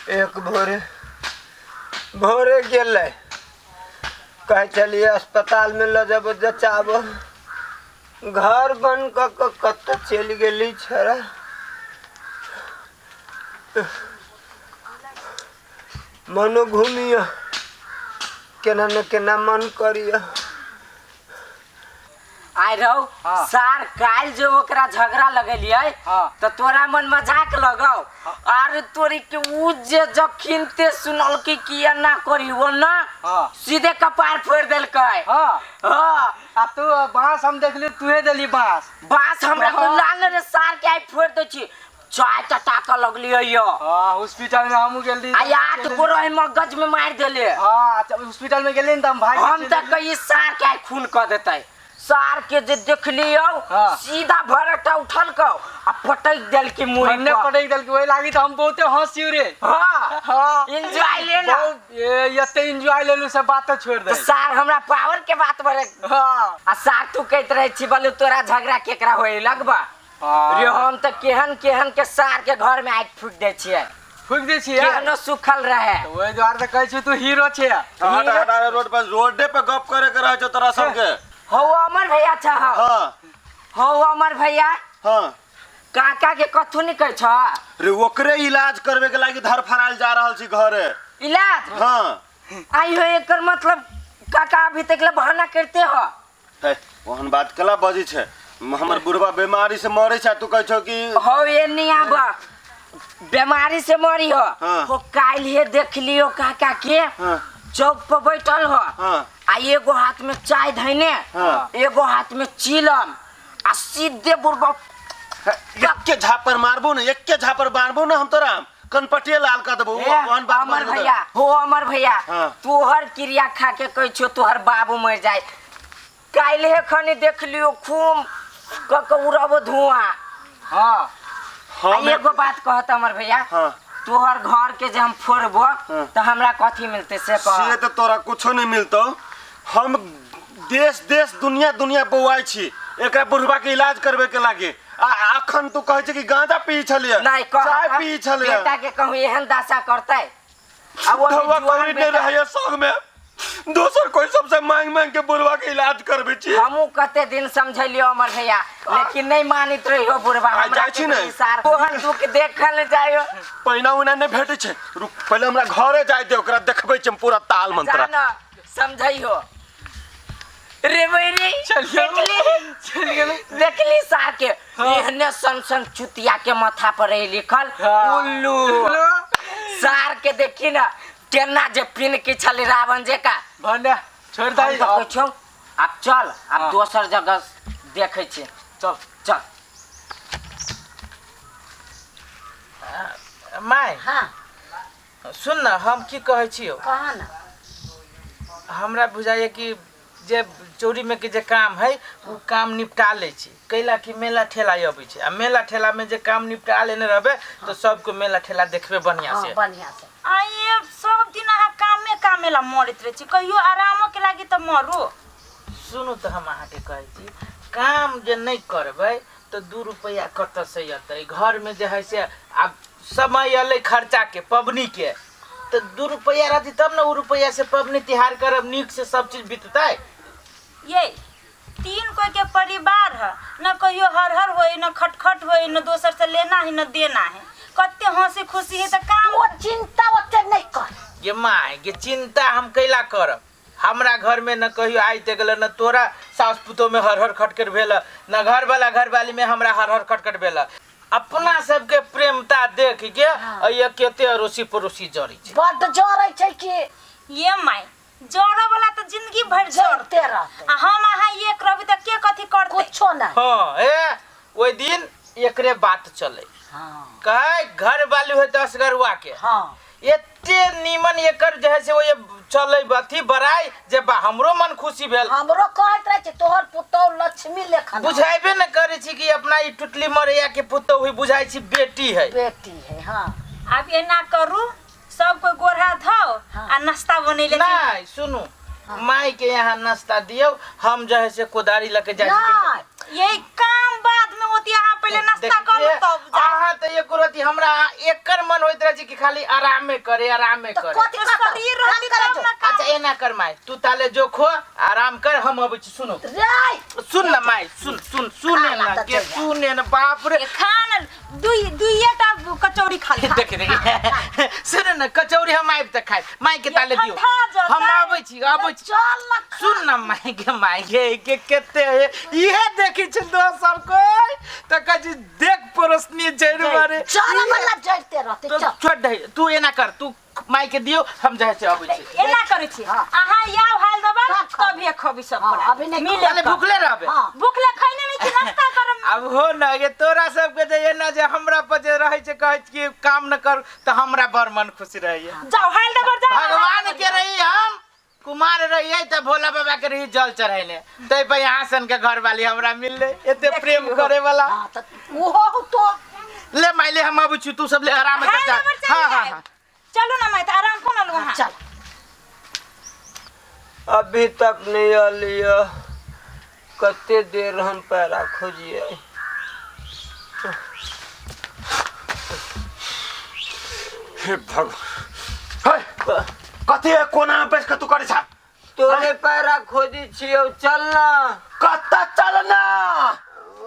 एक भोरे भोरे गेलै, कहै छलियै अस्पतालमे लऽ जेबो जचाबो, घर बन्द कऽ कऽ कतऽ चलि गेली छोड़ा। मनो घूमिय केना ने केना मन करिय। आइ रौ। हाँ। सार काल्हि जे ओकरा झगड़ा लगेलियै हाँ। तऽ तोरा मन मजाक लगौ। अरे तोरी के उ जे जखिनते सुनलकै कि एना करी ओना, हाँ। सीधे कपार फोड़ि देलकै। हाँ। हाँ। आ तू बांस हम देखली, तूहे देली बांस। बांस हमरा हाँ। को लान रे सार के आइ फोड़ि दै छी। चाय टटा के लगलियै यो। हाँ, हॉस्पिटल में हमहूँ गेली। आ आठ गो रहे मगज में मारि देले। हाँ, अच्छा, हॉस्पिटल में गेली ने तऽ हम भाई हम तऽ कही सार के आइ खून कऽ देतै। सार के जे देखलियौ, हाँ। सीधा भरटा उठल कौ आ पटक देलकी मुड़ी मन्ने पर। पटक देलकी, ओहि लागी तऽ हम बहुते हँसियौ रे। हाँ। हाँ। एंजॉय ले ना। बहुत, ए, एते एंजॉय लेलू से बात तऽ छोड़ दे। तऽ सार हमरा पावर के बात बड़े। हाँ। आ सार तू कहैत रहै छी बोलू तोरा झगड़ा केकरा होय लगबा। हाँ। रे हम तऽ केहन केहन के सार के घर में आगि फूक दै छियै। फूक दै छियै? केहनो सुखल रहे। तऽ ओहि दुआरे तऽ कहै छी तू हीरो छै। हट हट, अरे रोड पर रोडे पे गप करे के रहे छौ तोरा सबके। हौ अमर भैया छ। हौ। हाँ। हौ अमर भैया। हाँ। काका के कथू नहीं कहै छ? रे ओकरे इलाज करबे के लागी धरफड़ायल जा रहल छी घरे। इलाज? हाँ। आई हो एकर मतलब काका अभी तक ले बहाना करते हो। हे, ओहन बात केला बजै छै? हमर बुढ़वा बीमारी से मरे छै, तू कहै छौ कि हौ ये नहीं आबा बीमारी से मरी हो। हाँ। हो काल्हि देख लियो काका के। हाँ। चौक पर बैठल हो। हाँ। आ एगो हाथ में चाय धैने, हाँ। एगो हाथ में चिलम आ सीधे बुढ़वा एक्के झापर मारबो ने, एक्के झापर मारबो ने हम तोरा कनपटिये लाल कर देबो। ए, ओहन बात अमर मारबो तऽ। भैया, हो अमर भैया, हाँ। तोहर क्रिया खा के कहै छियो तोहर बाबू मर जाए। काल्हि खनी देख लियो खूब क के उड़बो धुआं। हाँ। हम आ एगो बात कहत अमर भैया, हाँ। तोहर घर के जे हम फोड़बो हाँ। तऽ हमरा कथी मिलते से कह। से तऽ तोरा कुछो नहीं मिलतो। हम देश देश दुनिया दुनिया बौआइ छी एकरा बुढ़वा के इलाज करबे के लागे। आ अखन तू कहै छै कि गांजा पी छलियै, नहीं कह, चाय पी छलियै। बेटा के कहूँ एहन दशा करतै। आ वो धौआ जुआन कोई नहीं बेटा। रहैया संग में, दोसर कोई सबसे मांग मांग के बुढ़वा के इलाज करबे छी। हमहूँ कते दिन समझलियो अमर भैया, लेकिन नहीं मानित रहियो बुढ़वा। आइ हमरा जाइ छी के ने। सार तोहर दुख देखल जायो। पैना उना नहीं भेटै छै, रुक पहिले हमरा घरे जाय दे, ओकरा देखबै छी हम पूरा ताल मंत्रा। जाना समझैयो रे बैरी। चल गेलौ। देखली? चल गेलौ। देखली सार के? हाँ। एहने सन सन चुतिया के माथा पर रही लिखल हाँ। उल्लू। उल्लू। सार के देखी ना केना जे पिन की छली रावण जे का। भन्ने छोड़ दही। हम तऽ कहै छौ आब चल, आब हाँ। दोसर जगह देखै छी। चल चल। My. हाँ। सुन ना, हम की कहै छियौ? कह ना। हमरा बुझाइए कि जे चोरी में के जे काम है उ काम निपटा लै छी, कैला कि मेला ठेला अबै छै आ मेला ठेला में जे काम निपटा लेने रहबै तऽ सबके मेला ठेला देखबै बढ़िया हाँ, से। बढ़िया से। आ ये सब दिन अहाँ कामे कामे ला मरैत रहै छी, कहियो आरामो के लागी तऽ मरू। सुनू तऽ हम अहाँके कहै छी, काम जे नहि करबै तऽ 2 रुपैआ कतऽ से अतै? घर में जे है से आब समय अलै खर्चा के, पबनी के, तऽ 2 रुपैआ रहतै तब ने उ रुपैआ से पबनी तिहार करब, नीक से सब चीज बिततै। ये 3 कोई के परिवार है, न कहियो हर हर होई, न खटखट होई, न दोसर से लेना है न देना है, कते हंसी खुशी है तऽ काम। ओ चिंता ओते नहीं कर। गे my, गे चिंता हम कैला करब? हमरा घर में न कहियो आइ तक गेल, न तोरा सास पुतोह में हर हर खटखट भेल, न घर वाला घरवाली में हमरा हर हर खटखट भेल। अपना सबके प्रेमता देख के हाँ। ये केते अड़ोसी पड़ोसी जरै छै। बड्ड जरै छै कि। ये my, जरै वाला तऽ जिंदगी भरि जरतै। जरते रहतै। आ हम अहाँ एक रहबै तऽ के कथी करतै? कुछो नहि। हाँ, ए ओहि दिन एकरे बात चलै। हाँ। कहै घर वाली होइ 10 गरुआ के। हाँ। एते नीमन एकर जे है से ओए चलै अथी बड़ाई जे बा हमरो मन खुशी भेल। हमरो कहैत रहै छै तोहर पुतोह लक्ष्मी लेखन। बुझाइबे न करै छी कि अपना ई टुटली मरैया के पुतोह हुई, बुझाइ छी बेटी है। बेटी है, हाँ। आब एना करू, सब कोई गोर हाथ धो हाँ। आ नाश्ता बनैले। नहीं सुनू, माई के यहाँ नाश्ता दियौ, हम जे है से कोदारी लके जाइ छी। नहीं। यही काम बाद पहिले नाश्ता कर लू तब जा। अहाँ त एको रति हमरा एकर मन होइत रहे छै कि खाली आरामे करे आरामे तऽ करे। कथी तो करतौ? शरीर रहती काम करे तब जो। ना काम। अच्छा एना कर माय, तू ताले जो खो आराम कर, हम अबै छी। सुनो रे सुन ना माय, सुन सुन सुन खा ला ना तऽ के चलि जा। सुन ना, बाप रे। ये खान दुई दुइएटा कचौड़ी खा ले। देख देख सुन ना, कचौड़ी हम आबि तऽ खाइ, माय के ताले दियौ, ठंडा जतै। हम आबै छी आबै छी। चल ना। सुन ना माय के, माय के के कते इहे देखै छै दोसर कोइ तऽ कहै छै देख पड़ोसनी जड़ि मारे। चल वाला जड़ते रहते तो चल। छोड़ दे तू, एना कर तू माय के दियौ, हम जाइ छै अबै छी। एना करै छी हाँ। अहाँ याव हाल देबै तब खाबी। तभिए खबी सब हाँ, पर अभी नहि मिले ताले भुखले रहबे। हाँ। भुखले खैने नहि छी, नाश्ता करब। अब हो न ये तोरा सबके जे एना जे हमरा पर जे रहै छै कहै छै कि काम न कर, तऽ हमरा बड़ मन खुशी रहैया। जाओ हाल देबर जाओ। भगवान के रही हम कुमार रहियै तऽ भोला बाबा के रही जल चढ़ैले, तै पर यहाँ सन के घर वाली हमरा मिललै एते प्रेम करे वाला। हाँ तऽ ओहो तो ले माय ले, हम अबै छी, तू सब ले आराम हाल से जा। देबर चलि हाँ हाँ जायब। हाँ चलू ना माय, तऽ आराम कोना लू अहाँ। चल। अभी तक नहीं अलिय, कते देर हम पैरा खोजिए। हे भगवान, हे कथी है कोना में बैस के तू करै छा? तोरे पैरा खोजी छियौ, चल ना। कतऽ चल ना?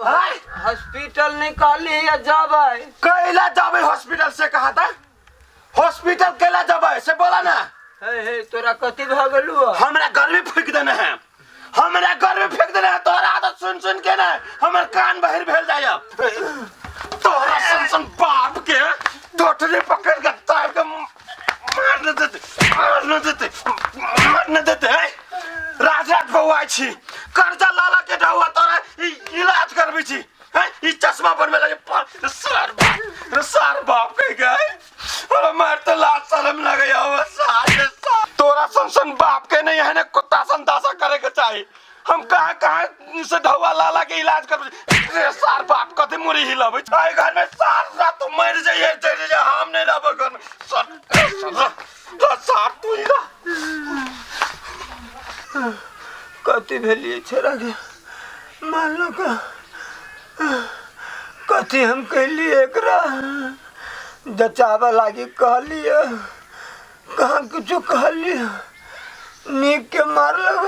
हैं? हॉस्पिटल नहीं कहली है जबै। कैला जबै हॉस्पिटल से कहा था? हॉस्पिटल कैला जबै से बोला ना। हे हे तोरा कथी भऽ गेलौ? हमरा गर्मी फेंक देने है, हमरा गर्मी फेंक देने है। तोहरा आदत सुन सुन के ना हमर कान बहिर भेल जाय। तोहरा सुन सुन बाप के टोटली पकड़ के तार के मार न देते, मार न देते, मार न देते। हैं? रात रात बौआइ छी, कर्जा लाला के ढौआ तोरा इलाज करबै छी। हैं? ई चश्मा बनबे लगे सर बाप, सर बाप कह गए। अरे मार तो लाज शर्म लगे हो सार। तोरा सन सन बाप के नहीं है ना कुत्ता सन दासा करे के चाही। हम कहाँ कहाँ से ढौआ लाला के इलाज करबै। रे सार बाप कथी मुरी हिलाबै छै घर में? सार रात तू मर जाइए, चलि जा, हम नहीं रहबै घर में। सर सर सार तू ही रह। कथी भेलियै छोरा के? मानलो का कथी हम कहलियै एकरा? जचाबऽ लागी कहलियै, कहाँ कुछो कहलियै? नीक के मारलक।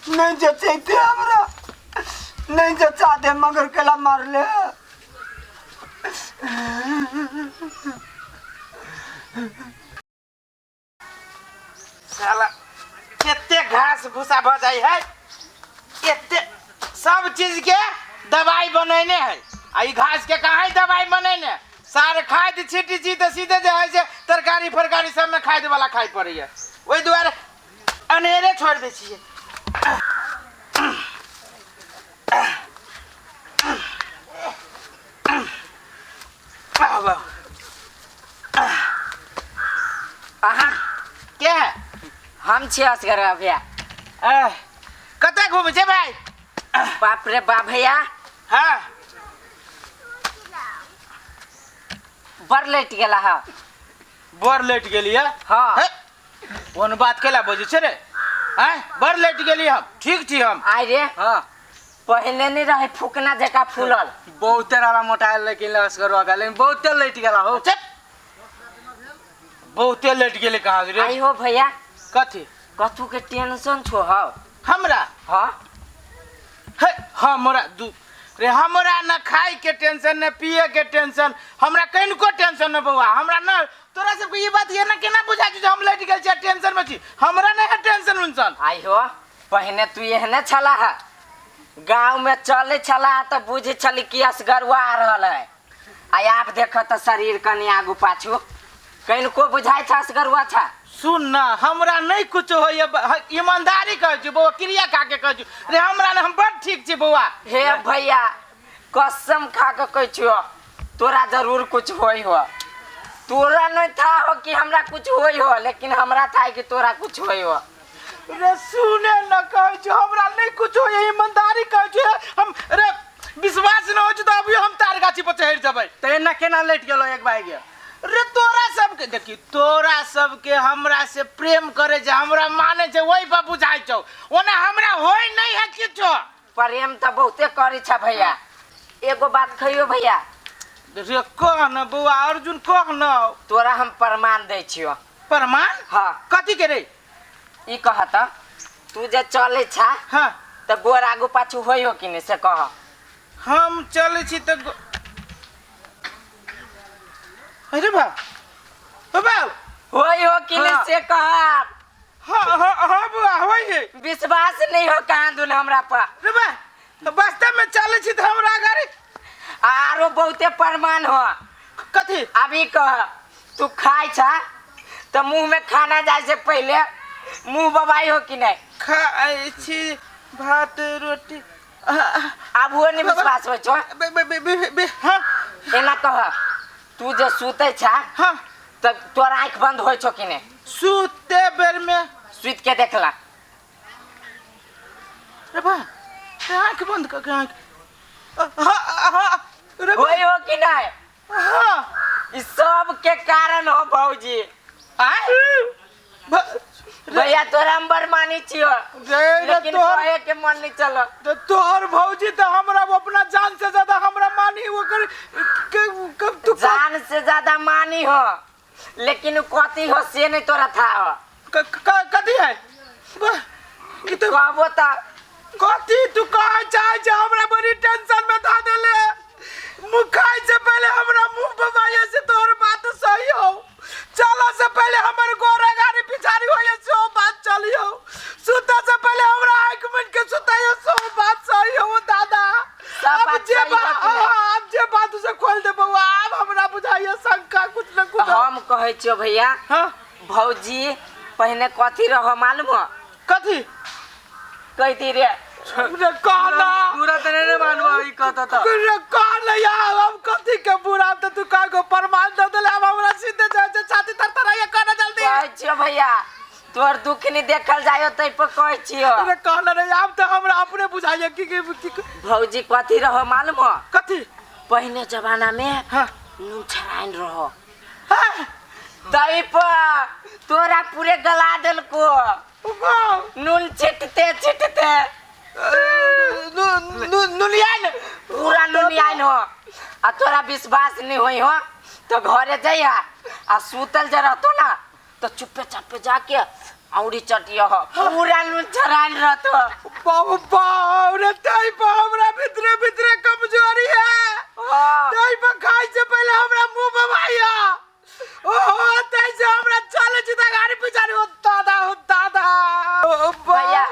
नहीं जचैते हमरा, नहीं जचा दे मगर केला मारले। साला कते घास भूसा भऽ जाइ है, एते सब चीज के दवाई बनैने है, आ ई घास के कहाँ दवाई बनैने? सार खाद छीटी छी तऽ सीधे जे है से तरकारी फरकारी सबमे खाद वाला खाइ पड़ैया, ओहि दुआरे अनेरे छोड़ि दै छियै। वाह। अहाँ के है? हम छियै असगर भैया। कतऽ घूमै छै भाई? बाप रे बाप भैया। हाँ बड़ लेट गेला है। बड़ लेट गेली है? हाँ। कोन बात केला बजै छै रे? आँय बड़ लेट गेली हम, ठीक छी हम। आइ रे। हाँ पहले नहीं रहे फूकना जका फूलल। बहुते रारा मोटायल लेकिन असगर भैया, लेकिन बहुते लेट गेला हो। चुप, बहुते लेट गेली कहाँ रे? आई हो भैया। कथी? कथू के टेंशन छो हौ? हमरा? हाँ। हे हमरा दू रे, हमरा न खाइ के टेंशन न पिए के टेंशन, हमरा कनिको टेंशन न बौआ। हमरा न तोरा सबके ई बात ये ना केना बुझा छै जे हम लेट गेल छी टेंशन में छी? हमरा नहीं है टेंशन उंशन। आई हो पहने तू एहने छला है, गाँव में चले छला तो बुझे छली कि असगरवा आ रहल है, आ आप देख तो शरीर कनी आगू पाछू कनिको बुझाइ छ असगरवा छा। सुन ना, हमरा नहीं कुछ होइए, ईमानदारी कहै छी बौआ, क्रिया खा के कहै छी रे, हमरा ने हम बड़ ठीक छी बौआ। हे भैया कसम खा के कहै छियो तोरा जरूर कुछ होई हो। तोरा नहीं था हो कि हमरा कुछ होई हो, लेकिन हमरा था कि तोरा कुछ होई हो। रे सुने न कहै छी हमरा नहीं कुछ होइए, ईमानदारी कहै छी हम रे, विश्वास न होइ छै तऽ अभी हम तार गाछी पर चढ़ि जेबै। तऽ एना केना लेट गेलो एक भाई के? रे तोरा सबके देखी, तोरा सबके हमरा से प्रेम करे छै, हमरा माने छै, ओहि पर बुझाइ छौ। ओना हमरा होय नहीं है किछो। प्रेम तऽ बहुते करै छ भैया। एगो बात कहियो भैया? रे कह न बौआ अर्जुन, कह न। तोरा हम प्रमाण दै छियो। प्रमाण? हाँ। कथी के रे? ई कह त, तू जे चलै छा हाँ तऽ गोर आगू पाछू होइ हो कि नहीं से कह। हम चलै छी तऽ अरे बा ओ बा होइ हो कि नहीं हाँ। से कह। हाँ हाँ हाँ बौआ, होइ है। विश्वास नहीं हो कहाँ दुन हमरा पर। रे बा वास्तव में चलै छी तऽ हमरा गाड़ी आरो बहुते प्रमाण हो। कथी? अभी कह, तू खाइ छा तऽ मुंह में खाना जाय से पहले मुंह बबाई हो कि नहीं? खाइ छी भात रोटी। आब वो नहीं विश्वास होइ छौ? बे बे बे बे बे हाँ। एना कह, तू जे सुतै छा हाँ तऽ तोर आँखि बंद होइ छौ कि नहीं? सुते बेर में सुति के देखला। रे बा आँख बंद कर के आँख, हाँ हाँ रे बा होइ हो कि नहीं? हाँ। ई सब के कारण हो भौजी। आय भैया तोरा हम बड़ मानी छियो, रे लेकिन तोहर कहे के मन नहीं चलो। तो तोहर भौजी तो हमरा अपना जान से ज्यादा हमरा मानी, ओकर कब तू जान से ज्यादा मानी हो, लेकिन उ कथी हो से नहीं तोरा था हो। कथी है ई तो कहबो त कथी तू कहे चाहे छै? हमरा बड़ी टेंशन में धा देले। मुँह खाइ से पहले हमरा मुँह बबाइए से तोहर बात सही हो, चला से पहले हमर गोरा गाड़ी पिछाड़ी होइए से ओ बात चली हो, सुता से पहले हमरा आँख मुन के सुताइए से ओ बात सही हो दादा। सब अब बात जे सही बात हो कि नहीं? हाँ, अब जे बात उसे खोल दे बउआ, अब हमरा बुझाइए शंका कुछ न कुछ। हम कहै छियो भैया, हाँ भौजी पहिने कथी रहो मालूम हो? कथी? कहती रे रे कहना बुरा तऽ नहि ने मानबो ई कहता तऽ। रे कहना यार, अब कथी के बुरा? तो तू कह को प्रमाण दे देले, अब हमरा सीधे जाय छै छाती थरथराइए, कहना जल्दी। कहै छियो भैया, तोहर दुख नहीं देखल जाय तै पर कहै छियो। रे कहना रे, अब तो हमरा अपने बुझाइए कि कि भौजी कथी रहो मालूम हो? कथी? पहिने जमाना में हाँ नून छराइन रहो, हाँ तै पर तोरा पूरे गला देलको नून छिटते छिटते। नुनियान पूरा नुनियान हो। आ तोरा विश्वास नहीं होई हो तो घरे जइहा आ सुतल जे रहतो ना तो चुप्पे चापे जाके औरी चटिया हो, पूरा नून छराइन रहतो। बाबू बाप रे, तै पर हमरा भितरे भितरे कमजोरी है। हाँ। तै पर खाइ से पहले हमरा मुंह बबाइया, ओहो तै से हमरा चले छी त गाड़ी पिछाड़ी हो दादा, हो दादा। ओ भैया,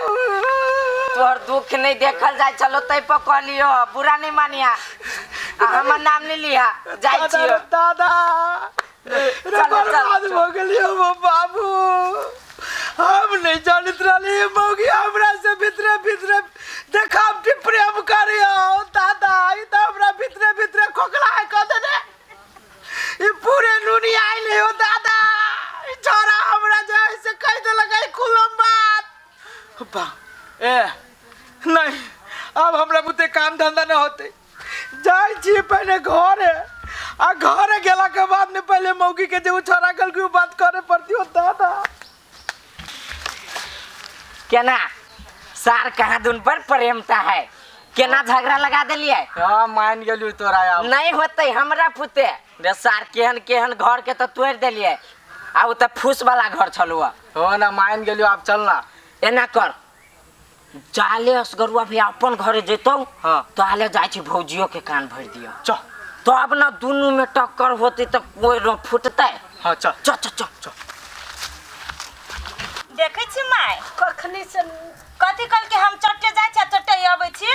तोहर दुख नहीं देखल जाय चलो तै पर कहलियो, बुरा नहीं मानिया आ हमर नाम नहीं लिहा, जाइ दादा छियो रे दादा रे, चलो, बर्बाद चलो। हो गेलियो वो बाबू। हम नहीं जानत रहली मौगी हमरा से भितरे भितरे देखावटी प्रेम करियो दादा, ई त हमरा भितरे भितरे खोखला है कह देने, ई पूरे नुनी आइल हो दादा। ई छोरा हमरा जे है से कह देलक ई कुलम बात। बा ए नहीं, अब हमरा बुते काम धंधा न होते, जाइ छी पहले घरे, आ घरे गेला के बाद में पहले मौगी के जे उ छोरा कल के बात करे पड़ती हो दादा। केना सार कहाँ दुन पर प्रेमता है, केना झगड़ा लगा देलिए? हाँ मान गेलियो तोरा आब। नहीं होते हमरा पुते रे सार, केहन केहन घर के तो तोड़ देलिए, आ उ त फूस वाला घर छलुआ। हो ना मान गेलियो, आब चलना। एना कर जाले असगरुआ भैया अपन घरे जैतौ हाँ। ताले जाइ छी भौजियो के कान भरि दियो, चल तब न दुनू में टक्कर होते त कोई न फुटतै। हाँ चल चल चल चल चल। देखै छी माय कखनी से कथी कल के हम चट्टे जाइ छी चट्टे अबै छी,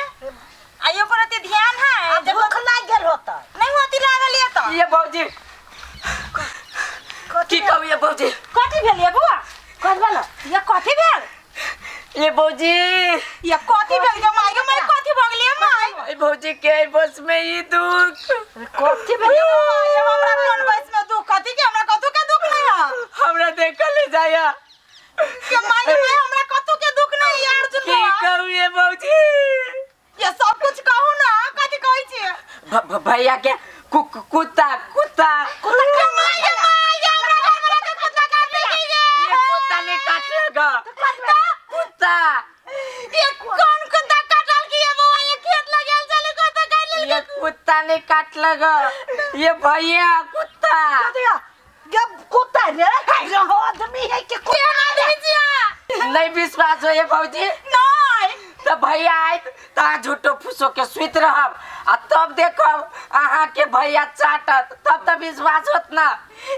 आ ओकर अति ध्यान है आ भूख लागि गेल होतै। नहीं होती लागल ये त। ये भौजी की कहू ये भौजी? कथी भेल ये बुआ? कहबा ना ये कथी भेल ये भौजी? ये कथी भेल गे माय? गे माय कथी भऽ गेल ये माय? ए भौजी के बस में ई दुख कथी भेल ये माय, हमरा कोन बस में दुख? कथी के हमरा कथू के दुख नहीं है? हमरा देखल ले जाया ये माय, गे माय हमरा कथू के दुख नहीं है अर्जुन की बुआ। कहू ये भौजी? ये सब कुछ कहू ना, कथी कहै छी? भैया के कुत्ता कुत्ता कुत्ता ये कुत्ता नहीं काटलेगा। कुत्ता ये कौन कुत्ता काटल की ये बउआ ये खेत लगेल चले कुत्ता काट लेल। ये कुत्ता नहीं काटलेगा, ये भैया कुत्ता। ये कुत्ता रे रहो आदमी है कि कुत्ता? आदमी जिया नहीं विश्वास हो ये भौजी? नहीं। तो भैया आए तो अहाँ झूठो फूसो के सुति रहब आ तब देखब अहाँ के भैया चाटत, तब तो विश्वास होत ना।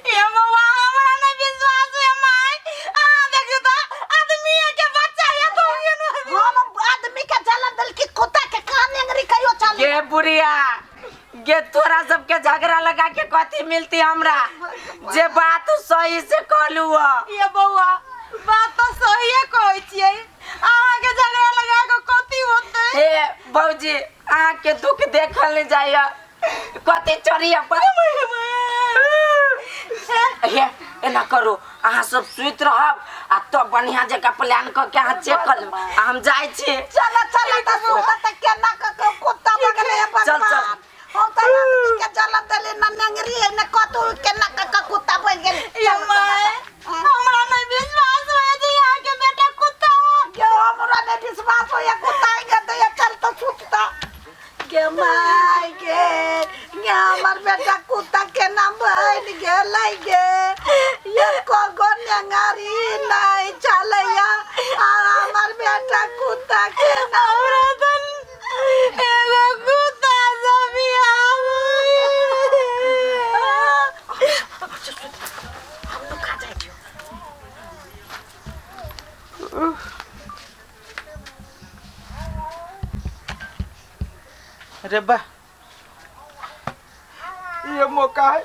ये बउआ हमरा नहीं विश्वास है माय। आ देखियो तो आदमी है के बच्चा है तो ये न हम आदमी के जला दल की कुत्ता के कान अंगरी कहियो चल। गे बुढ़िया गे, तोरा सबके झगड़ा लगा के कथी मिलती हमरा? जे बात सही से कहलू। ये बउआ बात तो सही है कहै छियै, अहाँ के झगड़ा लगा के कथी होतै? हे भौजी अहाँ के दुख देखल नहीं जाइए, कथी चढ़िया पर। हे एना करू अहाँ सब सुति रहब आ तब बढ़िया जगह प्लान क के अहाँ चेक कर लेब, आ हम जाइ छी। चल चल त सुता त केना क के कुत्ता बगले है चल, चल। भगवान। हम त आदमी के जला दले न नंगरी है न कतु केना क के कुत्ता बन गेल। ये माय हमरा नहीं विश्वास होय जे यहाँ के बेटा कुत्ता हो। गे हमरा नहीं विश्वास होय कुत्ता है गे, तो ये चल तो सुतता गे my गे। गे हमर बेटा कुत्ता के नाम बन गेलै गे। ये कोगो नेंगारी नहीं चलैया आ हमर बेटा कुत्ता के नाम। हमरा तो एगो कुत्ता से बियाह होई। हम लोग खा जाए। अरे बा ये मौका है,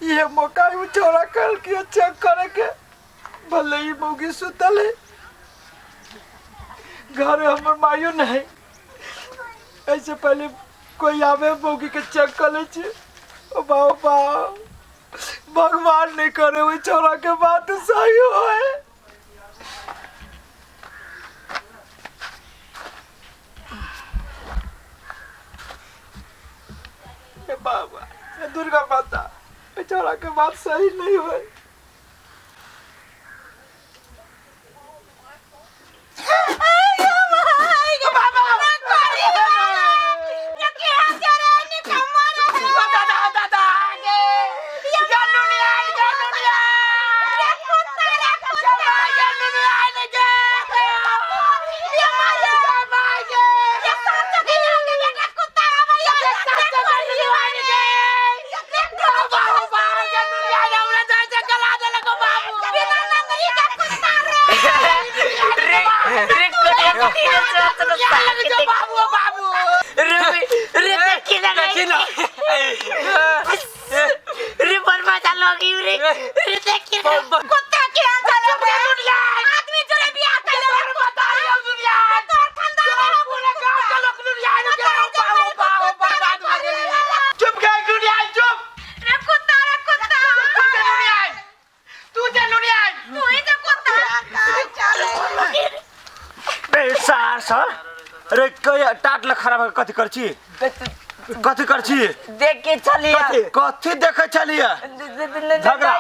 ये मौका है वो छोरा कल के चेक करे के, भले ही मौगी सुतल है घर हमर मायो नहीं, ऐसे पहले कोई आवे मौगी के चेक कर ले छी। ओ बाबा भगवान नहीं करे वो छोरा के बात सही होए। हे बाबा हे दुर्गा माता, बेचारा के बात सही नहीं होए। चुप गए दुनिया, चुप तू चल दुनिया। बे सार सर रे कय टाटल खराब कथी कर छी, कथी कर छी? देख के चलिया। कथी देखे छलिए? झगड़ा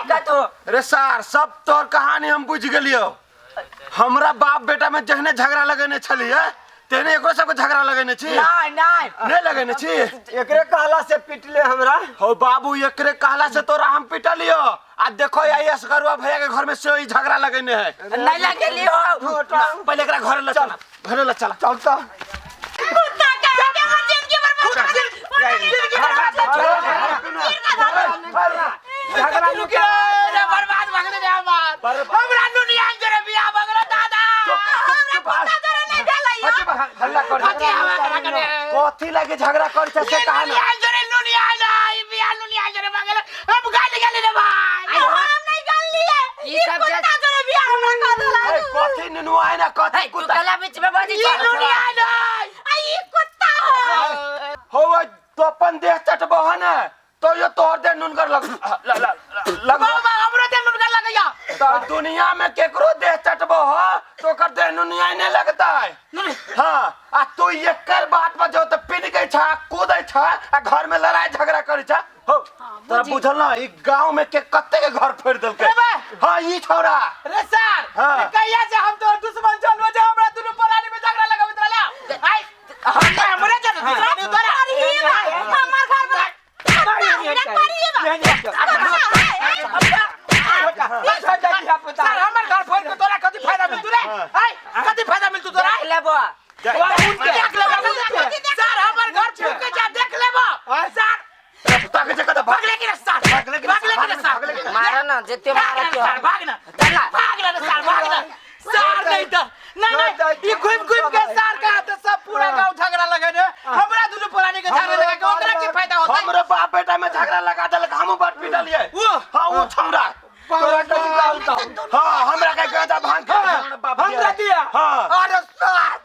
रे सार सब तोर कहानी हम बुझ गेलियो। हमरा बाप बेटा में जहने झगड़ा लगेने छलिए तेने एकरो सबके झगड़ा लगेने छी? नहीं नहीं नहीं लगेने छी। एकरे कहला से पिटले हमरा। हो बाबू एकरे कहला से तोरा हम पिटलियो। आ देखो आई असगरुआ भैया के घर में से ई झगड़ा लगेने है। नहीं लगेलियो। पहले एकरा घर ले चल, घर ले चल। चलता कुत्ता के हमर जिंदगी बर्बाद कर झगड़ा रे बर्बाद भगले रे हमार। हमरा दुनिया के बियाह भगले दादा। कुत्ता जोरे नहीं भेलैया। हल्ला कर कथी हवा करा करे कथी लागे झगड़ा कर छै से कहा ना। दुनिया जोरे दुनिया ना बियाह दुनिया जोरे भगले हम गाली गाली रे भाई। हम नहीं गललिए। ई सब जे कुत्ता जोरे बियाह हमरा कर देला। अरे कथी नुनुआ है ना कथी तू कुत्ता गला बीच में बजी ई दुनिया ना आ ई कुत्ता हो। हो तो अपन देह चटबो है ना तो यो तोहर देह नुनगर लग लग लग बाबा हमरो दे नुनगर लगैया। दुनिया में केकरो देह चटबो हो तो ओकर देह नुनिया नहीं लगता है। हाँ, आ तू एकर बात पर जो तो पिट गई छा, कूदै छा, आ घर में लड़ाई झगड़ा करै छा। हो, तोरा बुझल ना ई गांव में के कत्ते के घर फोड़ देलकै। हाँ, ई छौड़ा। रे सर, हाँ। कहिया से हम तोर दुश्मन छल जे हमरा दुनू प्राणी में झगड़ा लगाबैत रहला। आइ हम हमरे जन दुश्मनी तोरा। अरे ये बा, हमर घर में हमरा करिए बा। सर, हमर घर फोड़ के तोरा कथी फायदा मिलतू रे? आइ कथी फायदा मिलतू तोरा? देख लेबो। देख लेबो सर, हमर घर फूक के जा देख लेबो सर। ताके जगह तो भाग। भागले की रे सर, भागले की रे, भागले की रे सर। भागले की रे। मारा ना जेते भाग मारा ना के सर, भाग ना, चला। भाग ना रे सर, भाग ना सर, नहीं तो नहीं नहीं, ई घूम घूम के सर का तो सब पूरा गांव झगड़ा लगे ने, हमरा दुनू प्राणी के झगड़ा लगा के ओकरा की फायदा होता? हमरे बाप बेटा में झगड़ा लगा देलक, हमहू बड़ पिटलियै। वो। हाँ, वो छौड़ा। तोरा कथी कहलतौ? हाँ, हमरा के गांजा भांग के हमरा बाप हमरा दिया। हाँ। अरे साथ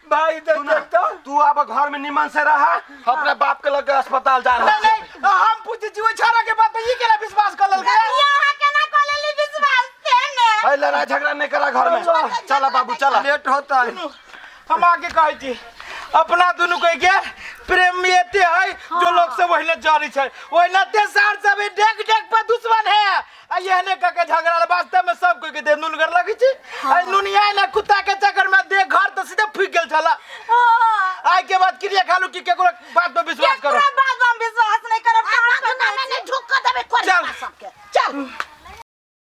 भाई तू ना, देख तो तू अब घर में निमन से रहा, अपने बाप के लगे अस्पताल जा रहा। नहीं नहीं, हम पूछे छी ओइ छौड़ा के बात पे ई केना विश्वास कर लेलकै? यहाँ केना कऽ लेली विश्वास से ने? है, लड़ाई झगड़ा नहीं करा घर में। चला बाबू, चला। लेट होता है। हम आगे कहै छी, अपना दुनू कह के प्रेम में एते है जो लोग सब ओहिने जरै छै, ओहिने ते सार सब ई डेग डेग पर दुश्मन है, आ एहने कह के झगड़ा वास्तव में सब कोई के देह नुनगर लगै छै। आ नुनिया ने कुत्ता के चक्कर में देह घर तऽ सीधे फूकि गेल छला। हाँ। आइ के बाद क्रिया खालू कि केकरो बात पर विश्वास करो? केकरो बात पर हम विश्वास नहीं करब। आ, भागना में नहीं ढुक के देबै कोरिया चल। सबके। चल।